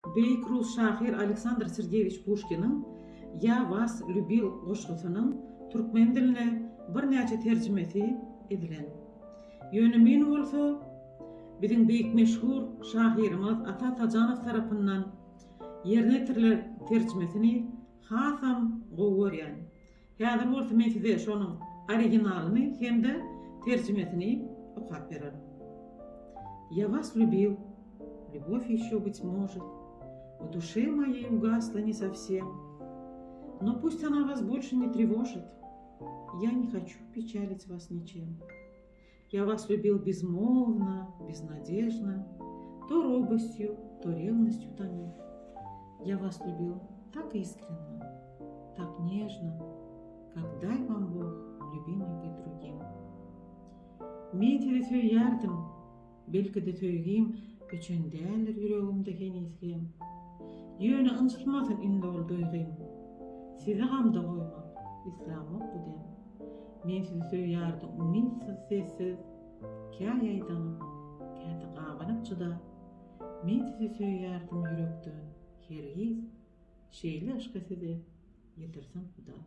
Beýik rus şahyr Aleksandr Sergeýewiç Puşkiniň Ýa was lýubil goşgusynyň türkmen diline birnäçe terjimesi edilen. Ýöne men bolsa biziň beýik meşhur şahyrymyz Ata Atajanow tarapyndan ýerine ýetirilen terjimesini hasam gowy görýän. Häzir bolsa men size şonuň originalyny hem-de terjimesini okap bererin. Я вас любил, любовь еще, быть может, в душе моей угасла не совсем, но пусть она вас больше не тревожит, я не хочу печалить вас ничем. Я вас любил безмолвно, безнадежно, то робостью, то ревностью томив. Я вас любил так искренно, так нежно, как дай вам Бог, любимый быть другим. Men sizi söýýärdim, belki-de söýgim öçen däldir ýüregimde heniz hem. Ýöne ynjytmasyn indi ol duýgym. Sizi gamda goýmak islämok bu dem. Men sizi söýýärdim umytsyz, sessiz, kä ýaýdanyp, käte gabanyp jyda. Men sizi söýýärdim ýürekden, hergiz şeýle yşky size ýetirsin Huda.